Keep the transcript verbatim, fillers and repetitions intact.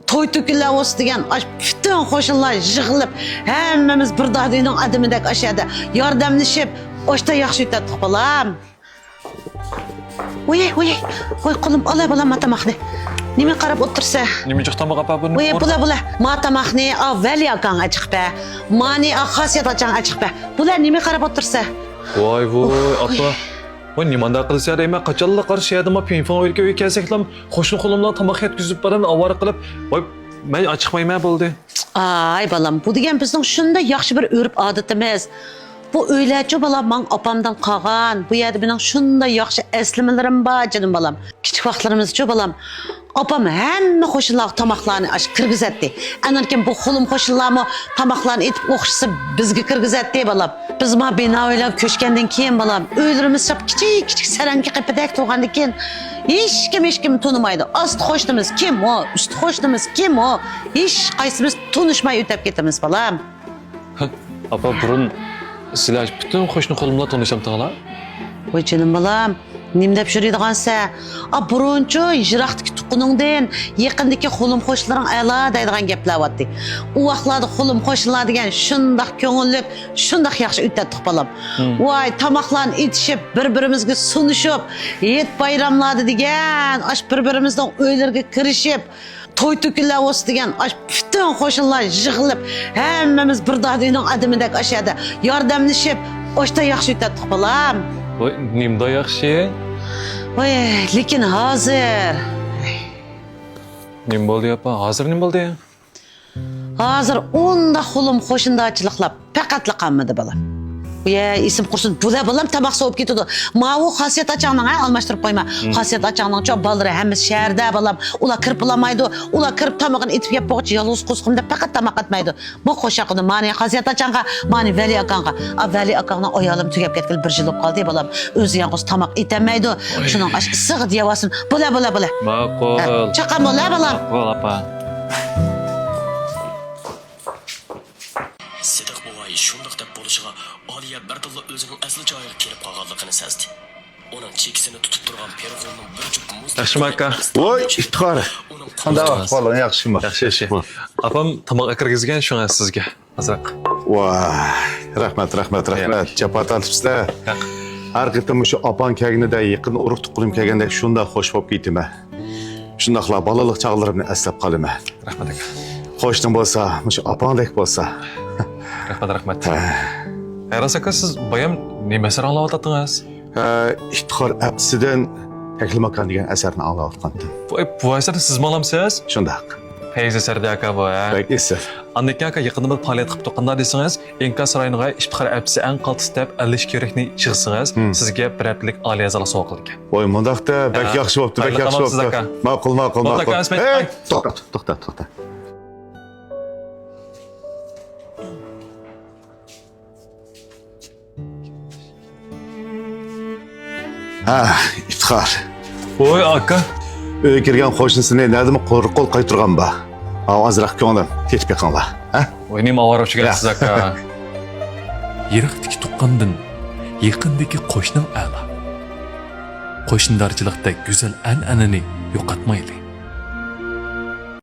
توي-تۆكۈنلەر بولسا دېگەن، ئاش پۈتۈن قوشنىلار يىغىلىپ، ھەممىمىز بىر دادىنىڭ ئادىمىدەك ئاشۇ يەردە ياردەملىشىپ، ئاشتا ياخشى ئۆتەتتۇق، بالام. ۋۇي، ۋۇي، ۋۇي، قولۇم، ئالا، بالام، ما تاماقنى. نېمە قاراپ ئولتۇرسا؟ نېمە جىق تاماق ئاپا بۇنى؟ ۋۇي، بۇلا، بۇلا. ما تاماقنى، ئا، ۋەلى ئاكاڭغا ئەچىقىپ بەر. مانى، ئا، خاسىيەت ئاچاڭغا ئەچىقىپ بەر. بۇلا، نېمە قاراپ ئولتۇرسا؟ ۋاي، ۋۇي، ئاپا. ۋاي، نېمانداق قىلىسىز يا دەيمەن، قاچانلا قارشى يەردە ما پىڭفېڭ ئۆيگە كەلسەكلا، قوشنا قولۇملار تاماق يەتكۈزۈپ بارىمەن، ئاۋارە قىلىپ. ۋاي، مەن ئاچىقمايمەن بولدى. ئاي، بالام، بۇ دېگەن بىزنىڭ شۇنداق ياخشى بىر ئۆرپ-ئادىتىمىز. بۇ ئۆيلەرچۇ، بالام، ماڭا ئاپامدىن قالغان. بۇ يەردە مېنىڭ شۇنداق ياخشى ئەسلىمىلىرىم بار، جېنىم بالام. كىچىك ۋاقىتلىرىمىزچۇ، بالام، ئاپام ھەممە قوشنىلارغا تاماقلارنى ئاش كىرگۈزەتتى. ئاندىن كېيىن بۇ خۇلۇم قوشنىلارمۇ تاماقلارنى ئېتىپ ئوخشىسا بىزگە كىرگۈزەتتى، بالام. بىز ما بىنا ئۆيلەرگە كۆچكەندىن كېيىن، بالام، ئۆيلىرىمىز شۇ كىچىك، كىچىك سەرەڭگە قېپىدەك تۇرغاندىن كېيىن، ھېچكىم، ھېچكىمنى تونۇمايدۇ. ئاستى قوشنىمىز كىم ئۇ، ئۈستى قوشنىمىز كىم ئۇ، ھېچقايسىمىز تونۇشماي ئۆتەپ كېتىمىز، بالام. ئاپا، بۇرۇن سىلەر پۈتۈن قوشنا قولۇملار تونۇشامتىڭلار؟ ۋاي جېنىم بالام، نېمە دەپ يۈرىدىغانسەن؟ ئا، بۇرۇنچۇ يىراقتىكى تۇغقىنىڭدىن يېقىندىكى خۇلۇم قوشنىلىرىڭ ئەلا دەيدىغان گەپلەر بارتتى. ئۇ ۋاقىتلاردا خۇلۇم قوشنىلار دېگەن شۇنداق كۆڭۈللۈك، شۇنداق ياخشى ئۆتەتتۇق، بالام. ۋاي، تاماقلارنى ئېتىشىپ، بىر-بىرىمىزگە سۇنۇشۇپ، ھېيت-بايراملاردا دېگەن ئاش بىر-بىرىمىزنىڭ ئۆيلىرىگە كىرىشىپ، توي-تۆكۈنلەر بولسا دېگەن، ئاش پۈتۈن قوشنىلار يىغىلىپ، ھەممىمىز بىر دادىنىڭ ئادىمىدەك ئاشۇ يەردە ياردەملىشىپ، ئاشتا ياخشى ئۆتەتتۇق، بالام. ۋاي، نېمىدا ياخشى؟ ۋاي، لېكىن ھازىر. نېمە بولدى، ئاپا؟ ھازىر نېمە بولدى؟ ھازىر ئۇنداق خۇلۇم قوشنىدارچىلىقلار پەقەتلا قالمىدى، بالام. يە، ئېسىم قۇرسۇن، بۇلار، بالام، تاماق سوۋۇپ كېتىدۇ. ماۋۇ خاسىيەت ئاچاڭنىڭ، ھە، ئالماشتۇرۇپ قويما. خاسىيەت ئاچاڭنىڭچۇ بالىلىرى ھەممىسى شەھەردە، بالام. ئۇلار كىرىپ بولالمايدۇ. ئۇلار كىرىپ تامىقىنى ئېتىپ يەپ بولغۇچە يالغۇز قورسىقىم دەپ پەقەت تاماق ئەتمەيدۇ. بۇ قوشاقنى مانى خاسىيەت ئاچاڭغا، مانى ۋەلى ئاكاڭغا. ئا، ۋەلى ئاكاڭنىڭ ئايالىمۇ تۈگەپ كەتكىلى بىر يىل بولۇپ قالدى، بالام. ئۆزى يالغۇز تاماق ئېتەلمەيدۇ. شۇنىڭ ئاش ئىسسىغا دېيەۋاتسىن. بولە، بولە، بولە. ماقۇل. ھە، چاققان بولە، بالام. ماقۇل، ئاپا. سىدىق بوۋاي شۇنداق دەپ بولۇشىغا ئالىيە بىردىنلا ئۆزىنىڭ ئەسلى جايىغا كېلىپ قالغانلىقىنى سەزدى. ئۇنىڭ چېكىسىنى تۇتۇپ تۇرغان پېرىغۇلنىڭ بىر جۈپ مۇز ياخشىمۇ ئاكا؟ ۋوي، ئىپتىخار. قانداق ئەھۋالىڭ، ياخشىمۇ؟ ياخشى، ياخشى. ئاپام تاماق ئەكىرگۈزگەن، شۇڭا سىزگە ئازراق. ۋاي، رەھمەت، رەھمەت، رەھمەت. جاپا تارتىپسىلەر. ھەق. ھەر قېتىم مۇشۇ ئاپاڭ كەلگىنىدە يېقىن ئۇرۇق-تۇغقىنىم كەلگەندەك شۇنداق خوش بولۇپ كېتىمەن. شۇنداقلا بالىلىق چاغلىرىمنى ئەسلەپ قالىمەن. رەھمەت ئاكا. قوشنىڭ بولسا مۇشۇ ئاپاڭدەك بولسا. رەھمەت، رەھمەت. ھە. ھە، راست ئاكا، سىز بايام نېمە ئەسەر ئاڭلاۋاتاتتىڭىز؟ ھە، ئىپتىخار ئەپتىسىدىن تەكلىماكان دېگەن ئەسەرنى ئاڭلاۋاتقانتىم. بۇ، بۇ ئەسەرنى سىزمۇ ئاڭلامسىز؟ شۇنداق. پەيزى سەردار ئاكا بۇ، ھە؟ بەك ئېسىل. ئاندىن كېيىن ئاكا، يېقىندا بىر پائالىيەت قىپتۇ، قانداق دېسىڭىز، ئىنكاس رايونىغا ئىپتىخار ئەپتىسى ئەڭ قالتىس دەپ ئەللىك كۆرەكنى يىغسىڭىز، سىزگە بىر ھەپتىلىك ئالىي ھازىرلىق سوۋغا قىلىدىكەن. ۋاي، مۇنداقتا بەك ياخشى بوپتۇ، بەك ياخشى بوپتۇ. ماقۇل، ماقۇل، ماقۇل. ھەي، توختا، توختا، توختا. ھە، ئىپتىخار. ۋوي، ئاكا. ئۆيگە كىرگەن قوشنىسىنى نەدىمۇ قۇرۇق قول قايتۇرغان بار. ئاۋۇ ئازراق كۆڭلۈم، تېتىپ بېقىڭلار، ھە؟ ۋوي، نېمە ئاۋارە بولۇپ كەتسىز، ئاكا؟ يىراقتىكى تۇغقاندىن يېقىندىكى قوشنىڭ ئەلا. قوشنىدارچىلىقتەك گۈزەل ئەنئەنىنى يوقاتمايلى.